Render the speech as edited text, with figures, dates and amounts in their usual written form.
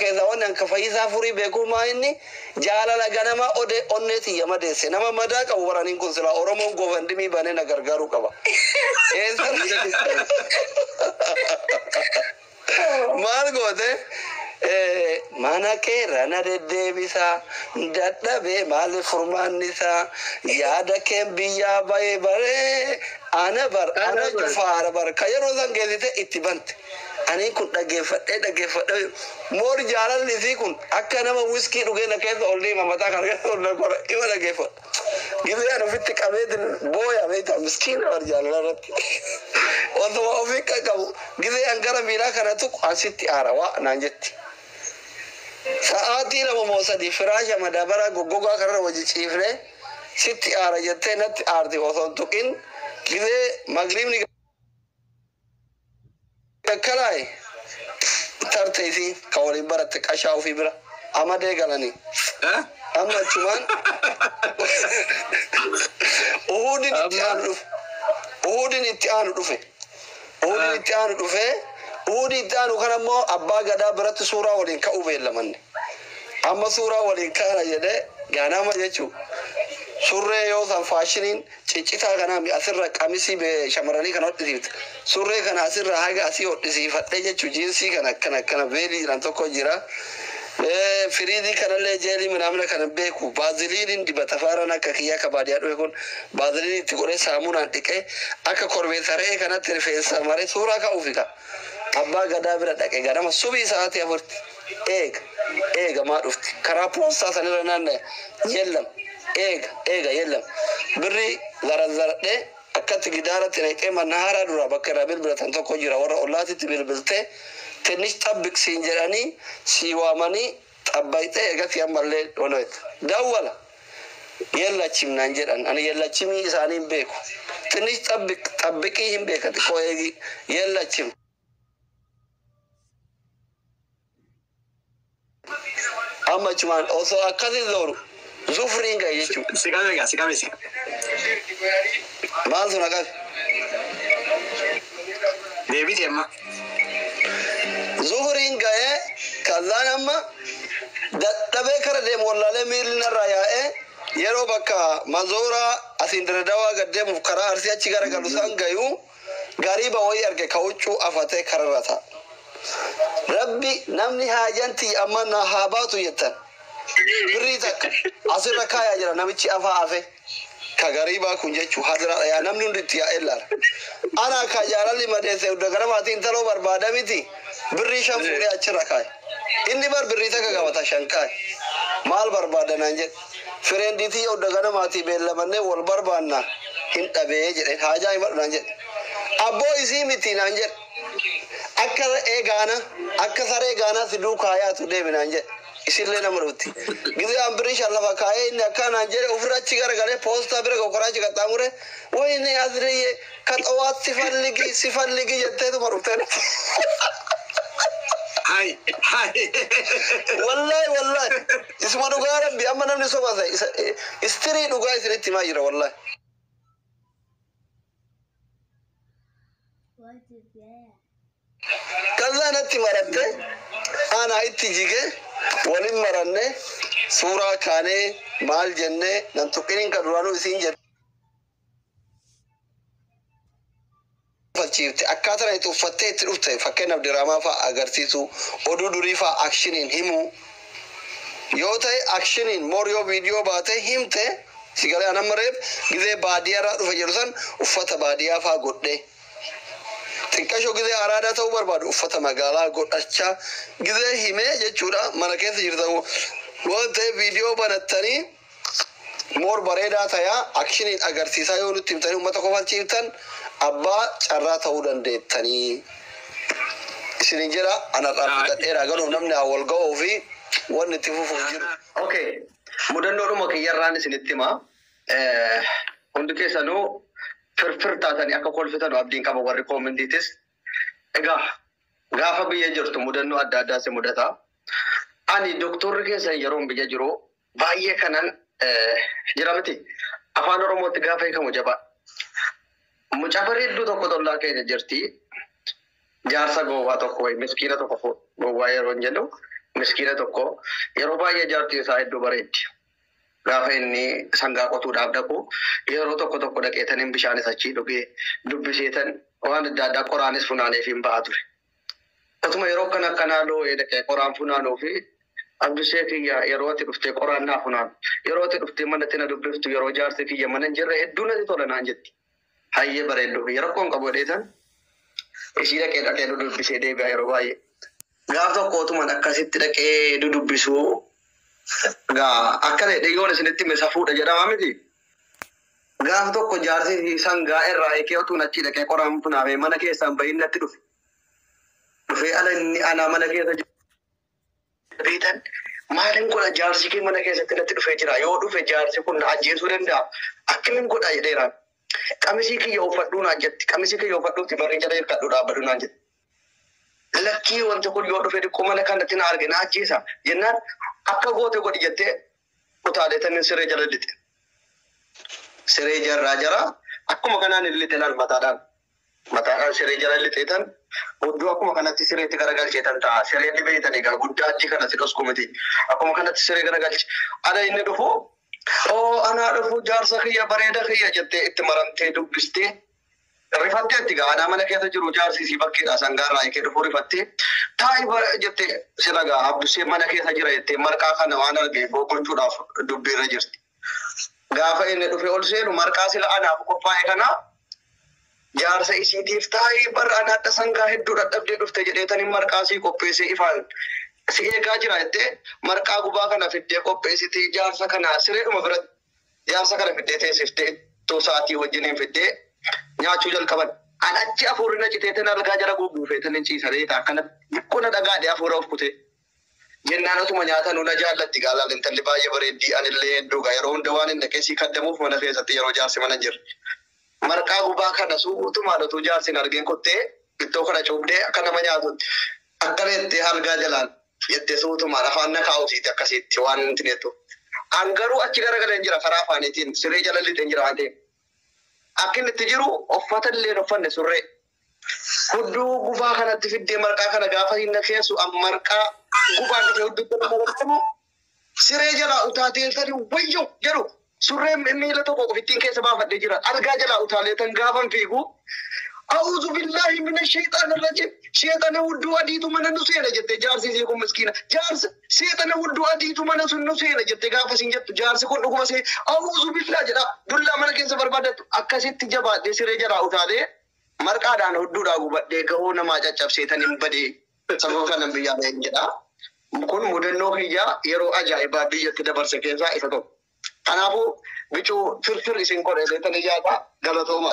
Keessaa wanni anka Fayyisaa Furii beekuu maa inni jaalala ganama ode onnee tiyya madeesse nama madaa qabu waraniin kun silaa Oromoon GoFundMe banee na gargaaruu qaba. Eessa maal goote? Mana keerra na deddeebisa dadhabee, maali furmaanni isaa? Yaada keen biyyaa bahee baree ana bar ana jufaara bar ka yeroo san geessite itti bante. Ani kun dhaggeeffadhee dhaggeeffadhee, moor jaalalli isii kun akka nama wiskii dhugee na keessa ol deema, mataa kana keessa ol na kora ima dhaggeeffadha. Gizee ani ofitti qabeetin booya beektaa, miskiina bar jaalala irratti. Osuma ofii qaqqabu gizee an gara miilaa kana tuqu asitti aara waa naan jetti. Sa'aatii 2 moo 3 firaasha madaabaraa goggogaa kanarra wajji ciifnee sitti aara jettee natti aarti osoo hin tuqin. Gizee magriibni kakkalaa'e tarte isii ka waliin baratte qashaa ofii bira amadee galanii. Amma achumaan uhuudin itti aanu dhufe. Uhuudin itti aanu dhufe. Uhuudin itti aanu dhufe. Uhuudin itti aanu kana immoo abbaa gadaa biratti suuraa waliin ka'uu beellamanne. Amma suuraa waliin kaana jedhee ganama jechuu. Surree yoo san faashiniin ciccitaa kanaa asirra qamisii shamarranii kana hodhisiifte. Surree kana asirra haga asii hodhisiifadhee jechuu, jiinsii kana akkana akkana beelii jedhan tokko jira. Firiizii kanallee jeelii minaamina kana beeku, baaziliiniin dibata faaran akka kiyyaa ka baadiyyaa dhufe kun baaziliinii itti godhee saamunaan dhiqee akka korbeessa re'ee kanatti rifeensa maree suuraa ka'uufi ka. Abbaa gadaa bira dhaqe ganama subii sa'aatii 4tti. Eega eega maa dhufti, karaa poostaa sanirra naanna'e, yeellam eega eega yeellam birrii zarazzaradhee akkatti gidaaratti naqee mana haaraa dura bakka irraa bilbilatan tokko jira, warra ollaatitti bilbiltee ትንሽ ጠብቅ siin jedhanii sii waamanii xabbayxee eegasii ammallee onoet dawwala የለችም naan jedhan. Ani የለችም isaanii hin beeku, ትንሽ ጠብቅ xabbiqii hin beeka, xiqqoo eegi, የለችም. Amma achumaan osoo akkasi zooru zufriin gahe jechuudha. Si qabe egaa, si qabe, si qabe. Maal sun qabe? Deebiti amma. Zuhriin gahee kazaan amma dadhabee kara deemu wallaalee miilli narraa yaa'ee yeroo bakka mazooraa asiin Diredawaa gad deemuuf karaa Arsii achi gara galu san gayuu gariiba wayii arge ka huccuu afatee kararra ta'a. Rabbi namni haajantii amma na haa baatu jettan. Birrii takka asirra kaayaa jira namichi afaa afe. Ka gariibaa kun jechuu hadiraadha yaa namni hundi itti yaa'ee ilaala. Ana ka jaalalli madeesse gara maatiin intaloo barbaada miti, birrii 5 fuudhee achirra kaaye. Inni bar birrii takka qabata, 5 kaaye. Maal barbaada naan jedhe. Fireendiitii odda gara maatii beellamannee wal barbaanna hin dhabee jedhe, haajaa himadhu naan jedhe. Abboo isii miti naan jedhe. Akka re'ee gaana akka saree gaanaa si duukaa yaatu deemi naan jedhe. Isillee nama dhufti. Gizee an birrii 5 lafa kaayee inni akka naan jedhe ofirra achi garagalee poostaa bira kokoraachi qaxxaamure, wayne asriye ka xawaat si falligi si falligi jetteetuma dhufteen. Hai hai. Wallahi wallahi isuma dhugaa rabbi, amma namni soba istirii dhugaa isinitti himaa jira wallahi. What is that? Kazaa natti maratte, ana itti jige, walin maranne, suuraa kaanee maal jennee nan tuqiniin ka duraanuu isiin jette. Falchiifte akkaataa itti uffattee itti dhufte, fakkeenyaaf diraamaa fa'a agarsiisu, oduu durii fa'a actioniin himuu yoo ta'e, actioniin moor yoo viidiyoo baate himte si galee. Anamma reef gizee baadiyyaarraa dhufe jedhu san uffata baadiyyaa fa'a godhee xiqqashoo, gizee araadaa ta'uu barbaadu uffata magaalaa godhachaa gizee himee jechuudha. Mana keessa jirta waan ta'eef viidiyoo banattanii moor bareedaa tayaa actioniin agarsiisaa yoo nutti himtanii uummata kofalchiiftan abbaa carraa ta'uu dandeettanii isinin jedha. Anarraa fudhadheeraa galuuf namni haa wal ga'uu fi wanni itti fufuuf jiru. Okay. Mudannoodhuma kiyyarraan isinitti himaa. Hundi keessanuu firfir taatanii akka kolfitan abdiin qaba, warri commentiitis. Egaa gaafa biyya jirtu mudannoo adda addaa si mudata. Ani doktorri keessan yeroon biyya jiru baay'ee kanan jira miti. Afaan Oromootti gaafa hiikamu jabaa. Mucaa bareedduu tokko tollaa keenya jirti. Jaarsa gowwaa tokko wayi miskiina tokko gowwaa yeroo hin jedhu. Miskiina tokko yeroo baay'ee jaartiin isaa hedduu bareeddi. Gaafa inni sangaa qotuudhaaf dhaqu yeroo tokko tokko dhaqeetaniin bishaanis achii dhugee dubbiseetan waan adda addaa qoraanis funaaneef hin ba'a ture. Otuma yeroo akkana akkanaa loo'ee dhaqee qoraan funaanuu fi Abdusee kiyya yeroo ati dhuftee qoraan naa funaanu yeroo ati dhuftee manatti na dubbiftu yeroo jaarsi kiyya mana hin jirre hedduu natti tola naan jetti. Hayyee bareedduu kiyya rakkoon qabu jedheetan ishii dhaqee dhaqee dubbisee deebi'a yeroo baay'ee. Gaaf tokko otuman akkasitti dhaqee dudubbisuu gaa akkana jedhee yoon isinitti hime safuudha jedhama miti. Gaaf tokko jaarsi sangaa irraa hiikee otuun achii dhaqee qoraan funaanee mana keessaan bahin natti dhufe. Dhufee ala inni anaa mana keessa beektan maalin godha jaarsi kee mana keessatti natti dhufee jira yoo dhufe jaarsi kun na ajjeesuu danda'a akkamiin godha jedheera. Qamisii kiyya uffadhuu naan jetti qamisii kiyya uffadhuutti barrii jala hirkadhuu dhaabbadhu naan jetti. Lakkii wanti kun yoo dhufe xiqqoo mana kanatti na arge na ajjeesa jennaan akka goote godhi jettee utaalee tanin siree jala lixe. Siree jarraa jara akkuma kanaan hin lixe laal mataadhaan. Mataadhaan siree jala lixee tan hudduu akkuma kanatti sireetti garagalchee tan ta'a. Sireen ni beektan egaa guddaa achi kana si dhosku miti. Akkuma kanatti siree garagalche. Ala inni dhufu oo anaa dhufu jaarsa kiyya bareeda kiyya jettee itti maramtee dubbistee rifattee itti gaa anaa mana keessa jiru jaarsi sii bakkeedha sangaarraa hiikee dhufu rifattee taa'i jettee sila gaa Abdusee mana keessa jira jettee marqaa kana waan arge gochuudhaaf dubbiirra jirti. Gaafa inni dhufe ol seenu marqaa sila anaaf qophaa'e kana jaarsa isiitiif taa'ee barra ana hadha sangaa hedduu dadhabdee dhufte jedheetanii marqaa sii qopheessee ifaan si eegaa jira jettee marqaa gubaa kana fiddee qopheessitee jaarsa kana sireedhuma biratti jaarsa kana fiddee teessiftee ittoo sa'aatii wajjiniin fiddee nyaachuu jalqaban. An achi afuurri na citeetan algaa jala guguufeetan hin ciisanee akkana xiqqoo na dhagaadhe afuura of kutee. Jennaan otuma nyaata nuna jaallatti gaalaal intalli baay'ee bareeddii anillee hedduu gaa yeroo hunda waan hin dhaqee sii kaddamuuf mana keessatti yeroo jaarsi mana hin jirre. Marqaa gubaa kana suutumaan utuu jaarsi hin argin kuttee ittoo kana cuubdee akka nama nyaatutti akkana jettee algaa jalaan jettee suutumaan afaan na kaa'usiiti akkasitti waan hin jettu. An garuu achi garagaleen jira karaa afaaniitiin siree jala lixeen jira waan ta'eef. Akka inni itti jiru uffata illee hin uffanne surree. Hudduu gubaa kanatti fiddee marqaa kana gaafa hin keessu an marqaa gubaan dhufe hudduu kana marqamu siree jalaa utaateen sadi wayyo jedhu surree miila tokko qofittiin keessa baafadhee jira. Algaa jalaa utaalee tan gaafan fiigu A'uuzu billahi mina shayxaana rajiim sheexana hudduu adiitu mana nu seena jette jaarsi isii kun miskiina jaarsi sheexana hudduu adiitu mana sun nu seena jette gaafa isin jettu jaarsi kun dhuguma see a'uuzu billaa jedha dullaa mana keessa barbaaddattu akkasitti jabaadhee siree jalaa utaalee marqaadhaan hudduudhaa gubadhee gahoo namaa caccabseetan hin badee sababa kanan biyyaa ba'een jedha. Kun mudannoo kiyyaa yeroo ajaa'ibaa biyyatti dabarse keessaa isa tokko. Kanaafuu bicuu firfir isin godhe leetanii jaata galatooma.